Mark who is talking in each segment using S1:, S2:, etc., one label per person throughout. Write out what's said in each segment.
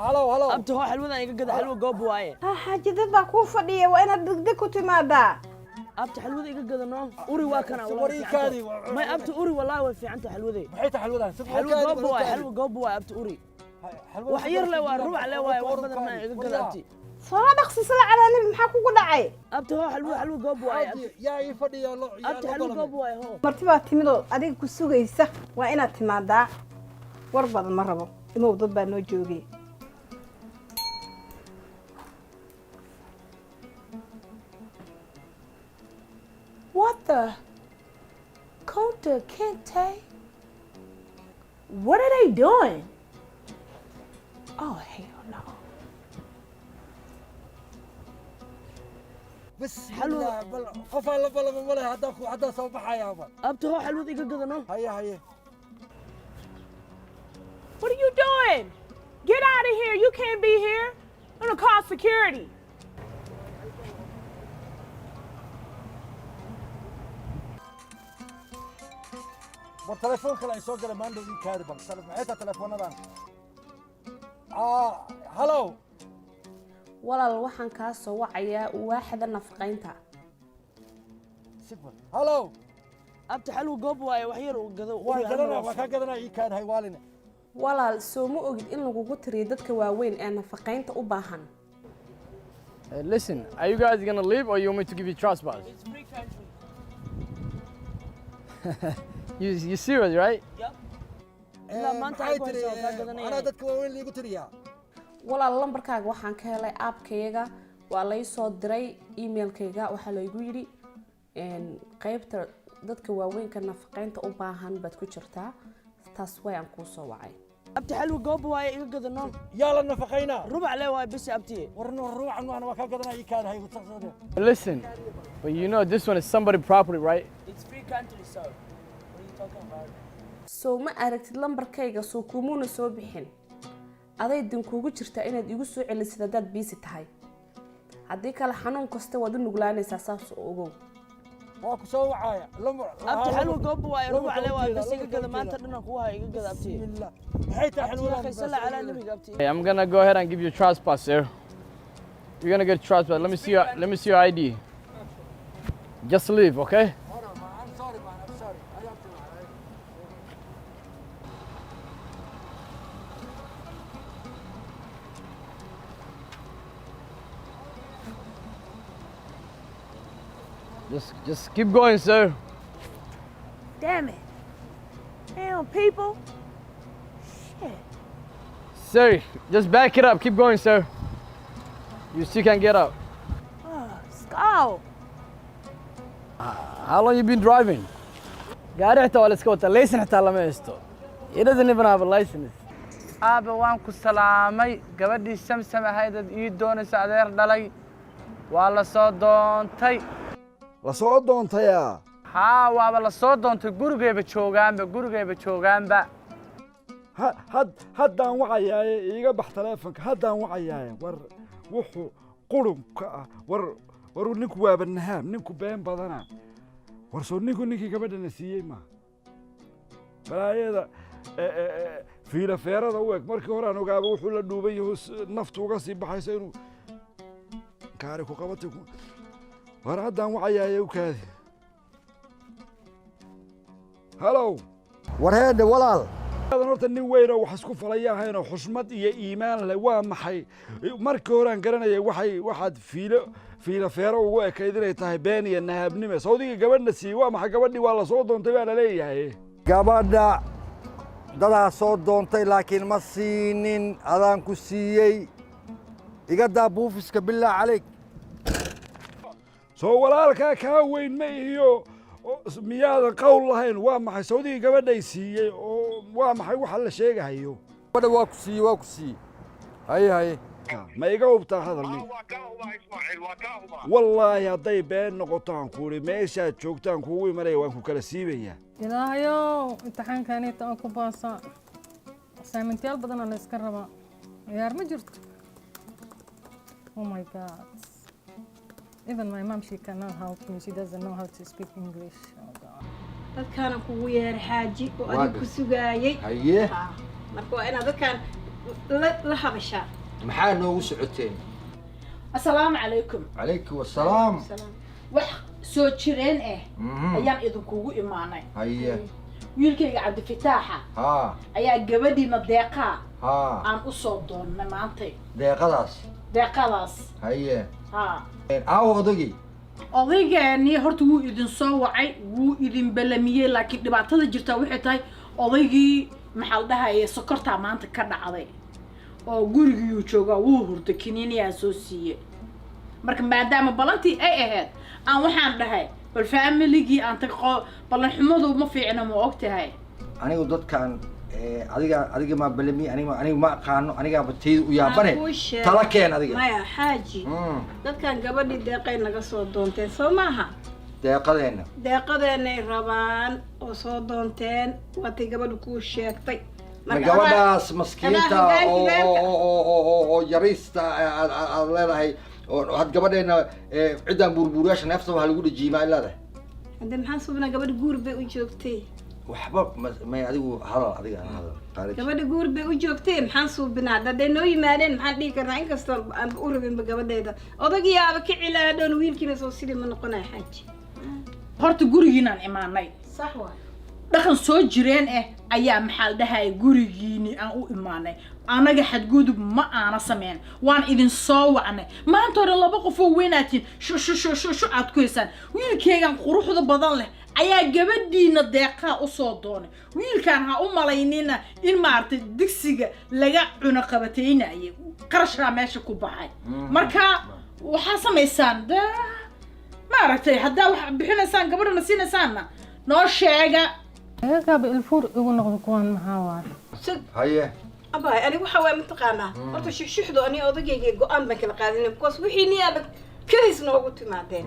S1: Halow, halow.
S2: Abti, hoo, xalwadan iga gada, xalwo goob waaye.
S3: Ha, xaaji, dad baa kuu fadhiya, waa inaad degdeg ku timaadaa.
S2: Abti, xalwada iga gada noo. Uri waa kana.
S1: War ii kaadi.
S2: May abti, uri wallahi way fiican tahay xalwaday.
S1: Maxay tahay xalwadan?
S2: Xalwo goob waaye, xalwo goob waaye abti, uri wax yar le waa, rubac le waaye, wax badan ma iga gada abti.
S3: Soo dhaqsi, sala calaa nabi, maxaa kugu dhacay?
S2: Abti hoo, xalwo, xalwo goob waaye abti.
S1: Yaa ii fadhiya?
S2: Abti, xalwo goob waaye, hoo.
S3: Marti baa timidoo adiga ku sugaysa, waa inaad timaadaa. War badan ma rabo, imow, dad baa noo joogay.
S4: What the? Kunta Kinte? What are they doing? Oh, hell no.
S1: Bismillah, bal qofaa la balama male, haddaan ku haddaan soo baxayaaba.
S2: Abti hoo, xalwada iga gada noo.
S1: Haye, haye.
S4: What are you doing? Get out of here. You can't be here. I'm gonna call security.
S1: War telefoon kale ay soo galay maandhow, ii kaadi bal. Maxay tahay telefoonadan? Halow.
S5: Walaal, waxaan kaa soo wacayaa waaxda nafaqaynta.
S1: Sifar, halow.
S2: Abti, xalwo goob waaye, wax yar uu gado.
S1: Waan gadanaa, waan kaa gadanaa, ii kaadi, hay waaline.
S5: Walaal, soo ma ogid in lagugu tiriyo dadka waaweyn ee nafaqaynta u baahan?
S6: Hey, listen, are you guys gonna leave or you want me to give you trespass?
S2: It's free country.
S6: You serious, right?
S2: Yep. Ilaa maanta
S1: Maxay
S2: ay ku
S1: tiri?
S2: haysaa, waa kaa gadanaya.
S1: Anaa dadka waaweyn liigu tiriyaa?
S5: Walaal, lambarkaaga waxaan ka helay app-kayaga, waa lay soo diray emailkayga. Waxaa laygu yidhi qaybta dadka waaweynka nafaqaynta u baahan baad ku jirtaa, taas way aan kuu soo wacay.
S2: Abti, xalwo goob waaye, iga gada noo.
S1: Yaa la nafaqaynaa?
S2: Rubac le waaye bisi abti.
S1: War ruucan waana waa kaa gadanaa, ii kaadi, hay.
S6: Listen, but you know this one is somebody property, right?
S2: It's free country, sir. What are you talking about?
S5: Soo ma aragtid lambarkayga? Soo kumuuna soo bixin? Aday dan kuugu jirtaa inaad igu soo celisid haddaad busy tahay. Haddii kale xanuun kasta waad u nuglaanaysaa, saas oo ogow.
S1: Waa ku soo wacaaya.
S2: Abti, xalwo goob waaye, rubac le waaye bas, iga gada. Maanta dhan kugu haya, iga gada abti.
S1: Bismillah, maxay tahay
S2: Abti
S1: xalwadan?
S2: akhay, salla calaa nabiga abti.
S6: Hey, I'm gonna go ahead and give you trespass, sir. You're gonna get trespass. Let me see your ID. Just leave, okay?
S1: Hold on, man. I'm sorry, man. I'm sorry. I have to.
S6: Just keep going, sir.
S4: Damn it. Damn, people. Shit.
S6: Sir, just back it up. Keep going, sir. You still can get up.
S4: Oh, skull.
S6: How long you been driving? Gaari xitaa waa la iska wataa, license xitaa lama haysto. He doesn't even have a license.
S7: Aabba, waan ku salaamay. Gabadhii Samsam ahaydad ii doonaysa adeer dhalay waa la soo doontay.
S8: La soo doontayaa?
S7: Haa, waaba la soo doontay, gurigayba joogaanba, gurigayba joogaanba.
S8: Haddaan wacayaaye, iiga bax taleefonka, haddaan wacayaaye. War wuxuu qurunka ah, war war, ninku waaba nahaam, ninku been badana. War soo ninku ninkii gabadhana siiyey maaha? Balaayada fiila feerada u eg, markii hore aan ogaaba wuxuu la dhuuban yaho, naftu uga sii baxayso inuu kaari ku qabatay. War haddaan wacayaaye, u kaadi. Halow.
S1: War heedhe, walaal.
S8: Aadan horta nin weyn oo wax isku falaya ahaynoo xushmad iyo iimaan leh, waa maxay? Markii hore aan garanayay waxay waxaad fiilo fiila feero ugu ekayd inay tahay been iyo nahaabnime. Sawdigii gabadhna siiyey, waa maxay? Gabadhii waa lasoo doontay baa laleeyahay.
S1: Gabadha dadaa soo doontay, laakiin ma siinin, adaan ku siiyey. Iga daa buufiska, bilaa calayk.
S8: Soo walaalkaa kaa weyn ma ihiyo? Miyaadan qowl lahayn? Waa maxay sawdigii gabadhay siiyey oo waa maxay waxa la sheegahayo?
S1: Gabadha waa ku siiyey, waa ku siiyey. Haye, haye.
S8: Ma iga hubtaa hadal nin? Wallaahi hadday been noqoto aan ku idhi meeshaad joogtaan kuugu imanaya, waan ku kala siibayaa.
S9: Ilaahayow, imtixaankanita oo ku baasa. Assignmentyaal badanaa la iska rabaa, ciyaar ma jirto. Oh my God, even my mom, she cannot help me. She doesn't know how to speak English. Oh God.
S3: Dadkaana kugu yeeray, xaaji, oo
S1: Waa
S3: adiga ku sugaayay.
S1: Haye.
S3: Marka waa inaad dadkan la hadashaa.
S1: Maxaa noogu socoteen?
S4: Asalaamu calaykum.
S1: Calaykum wasalaam.
S4: Wax soo jireen ah ayaan idinkugu imaanay.
S1: Haye.
S4: Wiilkayga Cabdifataaxa ayaa gabadhiina Deeqaa aan u soo doonnay maantay.
S1: Deeqadaas?
S4: Deeqadaas.
S1: Haye.
S4: Ha.
S1: Aawo odagii?
S4: Odaygeeni horta wuu idin soo wacay, wuu idin balamiyey, laakiin dhibaatada jirtaa waxay tahay odaygii, maxaa la dhahaye, sokortaa maanta ka dhacday oo gurigiiyuu joogaa, wuu hurday, kiniiniyaa soo siiyey. Marka maadaama balantii ay ahayd, aan waxaan dhahay bal faamiligii aan tag, ballan xumadu ma fiicna, ma og tahay?
S1: Anigu dadkan adiga maa balami, aniga ma aqaano, anigaaba tayda u yaabane.
S3: Aan kuu sheego.
S1: Tala keen adiga.
S3: Maya xaaji, dadkan gabadhii Deeqay naga soo doonteen, soo maaha?
S1: Deeqadeenna.
S3: Deeqadeenay rabaan oo soo doonteen, waatay gabadhu kuu sheegtay.
S1: Ma
S3: Marka
S1: gabadhaas maskiinta
S3: adaa
S1: oo
S3: hoggaanka.
S1: oo yariista aad leedahay oo had gabadheena ciddaan buurbuuriyaasha neefta waxaa lagu dhejiyey maa leedahay?
S3: Hadde maxaan subnaa? Gabadha guur bay u joogtay.
S1: Waxba may adigu hadal, adiga aan hadal qaarij.
S3: Gabadha guur bay u joogtay, maxaan suubinaa? Hadday noo yimaadeen, maxaan dhihi karnaa? Inkastoo aan u rabinba gabadheeda, odagiyaaba ka cilaadhoon wiilkiina, soo sidii ma noqonaya, xaaji?
S4: Horta gurigiinaan imaanay.
S3: Sax waay.
S4: Dhaqan soo jireen ah ayaa, maxaa la dhahay, gurigiini aan u imaanay. Anaga xadgudub ma aana sameyn, waan idin soo wacnay maanta hore. Laba qof oo weynaatiin, shu shu shu shu shu aad ku haysaan. Wiilkeygan quruxda badan leh ayaa gabadhiina Deeqaa usoo doonay. Wiilkaan ha u malaynina in maaragtay digsiga laga cuno qabateynayay, qarashkaa meesha ku baxay. Marka waxaa samaysaan de, maaragtay, haddaa wax bixinaysaan, gabadhana siinaysaanna, noo sheega.
S9: Ayagaaba ilfuur igu noqdo kuwaan, maxaa waaye?
S1: Haye.
S3: Abaay, anigu waxaa waay, mataqaanaa, horta shuxshuxdu ani odagayga go-aan baan kala qaadinay, because wixii niyaaba kadis noogu timaadeen.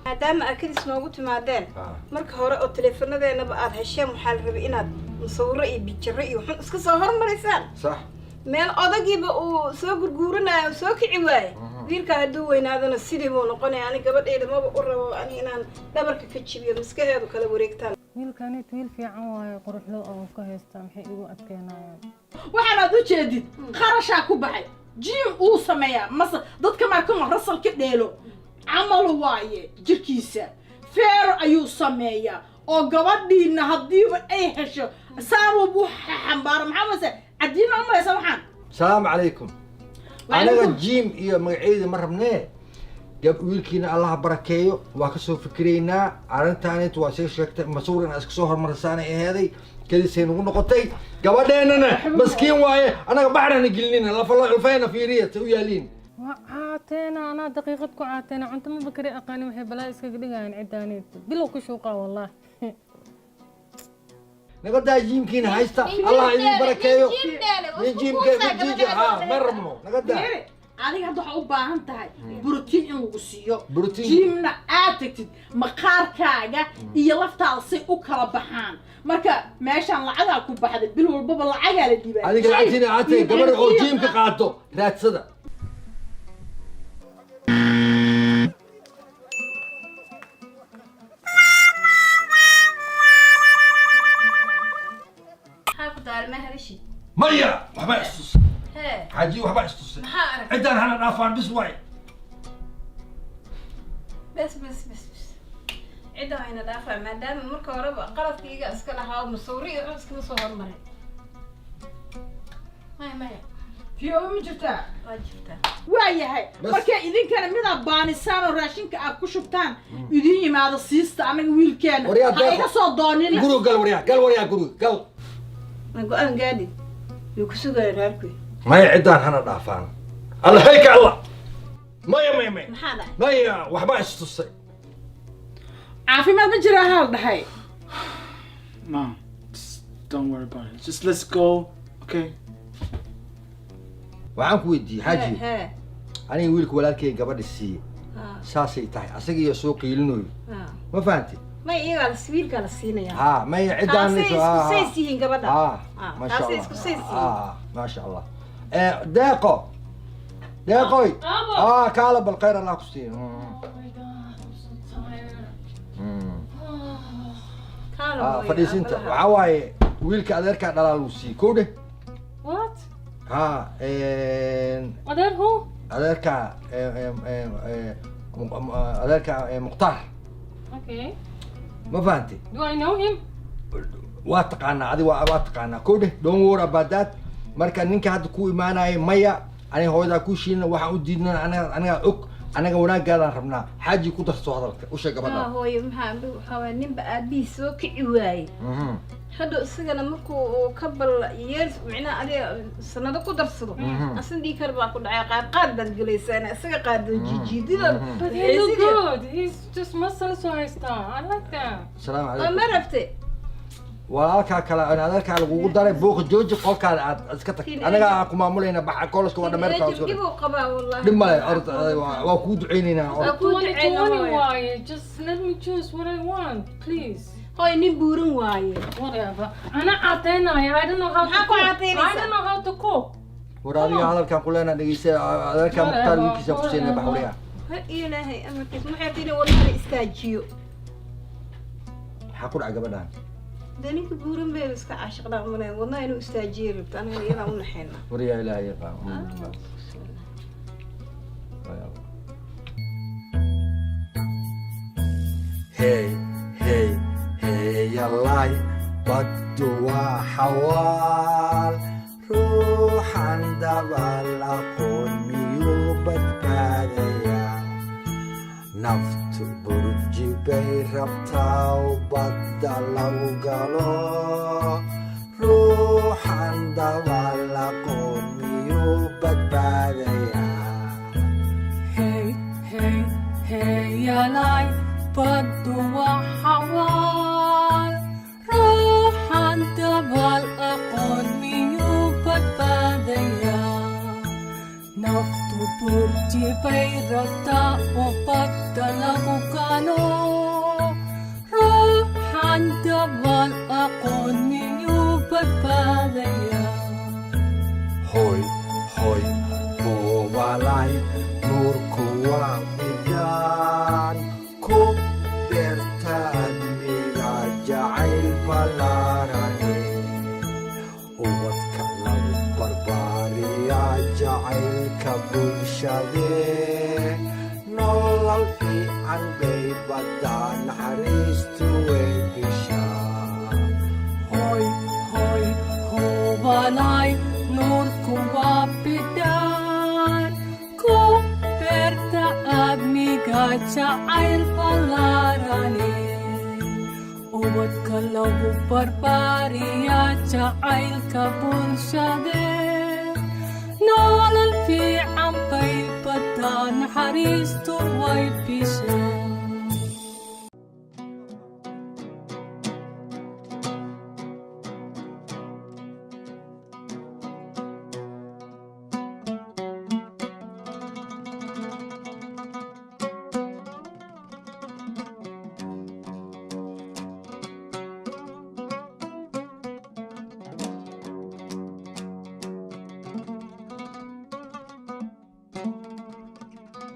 S3: Maadaama aad kadis noogu timaadeen, marka hore oo taleefanadeenaba aad hesheen, waxaa la rabay inaad musawiro iyo bijaro iyo xun iska soo hormaraysaan.
S1: Sax.
S3: Meel odagiiba uu soo gurguuranayo oo soo kici waaye, wiilkaa hadduu weynaadana sidii buu noqonaya. Ani gabadhayda maba u rabo ani inaan dhabarka ka jibiyo, maskaheedu kala wareegtaan.
S9: Wiilkanit wiil fiican waaye, quruxlo oo ka haysta, maxay igu adkeynayaan?
S4: Waxaan aad u jeedid qarashaa ku baxay, gym uu sameeyaa mase dadka markuma rasal ka dheelo camal waaye, jirkiisa feero ayuu sameeyaa, oo gabadhiina haddiiba ay hesho saan u xambaaro, maxaa mase cadiina u malaysa waxaan.
S1: Asalaamu calaykum. Anaga gym iyo magaceeda ma rabnee. Wiilkiina Allaha barakeeyo, waa kasoo fikiraynaa arrintaanit. Waa sii sheegtay, masuur inaa iska soo hormarisaanay aheeday, kadisay nagu noqotay. Gabadheennana maskiin waaye, anaga baxrana gelinina, lafayna fiiriya say u yaaliin.
S9: Waa caateena, anaa daqiiqad ku caateena, cunto maba kari aqaani. Waxay balaa iskaga dhigayaan ciddaanit, bilow ku shuuqaa wallahi.
S1: Naga daa gymkiina haysta, Allah idin barakeeyo. Nin gymka nin ha ma rabno, naga daa.
S4: Fiiri, adiga hadda waxaa u baahan tahay borotiin in lagu siiyo.
S1: Borotiin.
S4: Gymna aad tagtid, maqaarkaaga iyo laftaada say u kala baxaan. Marka meeshaan lacagaa ku baxday, bil walbaba lacagaa la dhiibaa.
S1: Adiga lacagtiina aatay, gabadha oo gymka qaato raadsada.
S5: Maxaa ku daaray? Ma hadashid?
S1: Maya, waxbaa istusay.
S5: Hee?
S1: Xaaji, waxbaa istusay.
S5: Maxaa aragtay?
S1: Ciddaan hana dhaafaan bis waay.
S3: Bes bes bes bes, cidda wayna dhaafaa, maadaama marka horeba qaladkayga iska lahaa oo musawiro iyo cod iskama soo hormaray. Maya, maya.
S4: Fiyooba ma jirtaa?
S3: Waa jirtaa.
S4: Waayahay.
S1: Bas.
S4: Marka idinkana midaa baanisaan oo raashinka aad ku shubtaan idin yimaado, siista anaga wiilkeena
S1: Waryaa
S4: ha
S1: Deeqo.
S4: iga soo doonina.
S1: Guriga gal, waryaa gal, waryaa guriga gal.
S3: Ma go-aan gaadhi yuu ku sugaya reerkuy.
S1: Maya, ciddaan hana dhaafaan, Alla hayka Allah, maya maya maya.
S3: Maxaa dhacay?
S1: Maya, waxbaa istusay.
S4: Caafimaad ma jiraa haal dhahay?
S7: Mom, just don't worry about it. Just let's go, okay?
S1: Waxaan ku weydiiyey, xaaji,
S3: hee
S1: aniga wiilka walaalkay gabadha siiyey, saasay tahay, asaga iyo soo qiilinayo, ma fahantay?
S3: May, iyagaa la wiilkaa la siinayaa.
S1: Ha, maya, ciddaan
S3: Taasay isku says yihiin gabadha.
S1: Ha. Maasha
S3: Taasay
S1: Allah.
S3: isku says yihiin.
S1: Maasha Allah. Deeqo, Deeqoy, kaala bal, khayr Allah ku siiyo.
S3: Kaala hooyo,
S1: Fadhiisinta.
S3: aabbaha.
S1: Waxaa waaye wiilka adeerkaa dhalaa lagu siiyey, kow dheh.
S9: What?
S1: Ha.
S9: Adeer who?
S1: Adeerka adeerka Mukhtaar.
S9: Okay.
S1: Ma fahantay?
S9: Do I know him?
S1: Waa taqaanaa adi, waa taqaanaa. Ko dheh, don't worry about that. Marka ninka hadda ku imaanaya, maya, aniga hooyadaa ku shiina waxaan u diidnana anaga, anagaa og, anaga wanaagaadaan rabnaa. Xaaji ku darso hadalka, u sheeg gabadha.
S3: Haa hooyo, maxaa waxaa waaya ninba aabihii soo kici waayey. Hadda isagana markuu uu ka bal years, micnaha adiga sanado ku darsado, asna dhiig kar baa ku dhacay, qaad qaad baad gelaysaan, isaga qaado jijiidida.
S9: But he look good. He's just muscle so haystaa. I like that.
S1: Asalaamu
S3: oo
S1: calaykum.
S3: Ma rabte?
S1: Walaalkaa kale in adeerkaa lagugu daray, buuqa jooji, qolkaada aad iska tag, anagaa ku maamulayna. Baxa koolashka waa dhameerkaa.
S3: Dhib uu qabaa wallahi.
S1: Dhib male, orod, waa kuu duceynaynaa, orod.
S3: Waa kuu duceyna.
S9: 2020
S3: Hooyo.
S9: Waaye. Just let me choose what I want, please.
S3: Hooyo, nin buuran waaye.
S9: Whatever. Ana cadeynaya. I don't know how to
S3: Maxaa ku
S9: cook.
S3: cadeynaysaa?
S9: I don't know how to cook.
S1: War adiga hadalkaan ku leenaa dhegeysta, adeerkaa Mukhtaar wiilkiisa ku siinay, bax wariyaa.
S3: Ha ilaahay amarkiis, maxay tiri? Wadnaha la istaajiyo.
S1: Maxaa ku dhacay gabadhan?
S3: Dee ninka buuran bay iska caashiqdaa malayn, wadnaha inuu istaajiyo rabta, anaga iyadaa u naxayna.
S1: Waryaa, ilaahay yaqaan. Hey hey hey, yallay, baddu waa xawaal, ruuxan dabal aqoon miyuu badbaadayaa? Naftu burji bay rabtaa, badda lagu galo, ruuxan dabal aqoon miyuu badbaadayaa?
S9: Hey, hey, hey, yalay, baddu waa xawaal. Ruuxan dabal aqoon miyuu badbaadayaa? Naftu burji bay rabtaa oo badda lagu galo. Ruuxan dabal aqoon miyuu badbaadayaa?
S1: Hoy hoy buubalay, nuurku waa bidhaan ku beertaan miga jacayl ballaarane, ubadka lagu barbaariyaa jacaylka bulshadee, nolol fiican bay baddaa, naxariistu way bishaa.
S9: Hoy, hoy, hubalay, nuurku waa bidhaan. Ku beerta aadmiga jacayl ballaarane. Ubadka lagu barbaariyaa jacaylka bulshade. Nolol fiican bay baddaa, naxariistu way bishaa.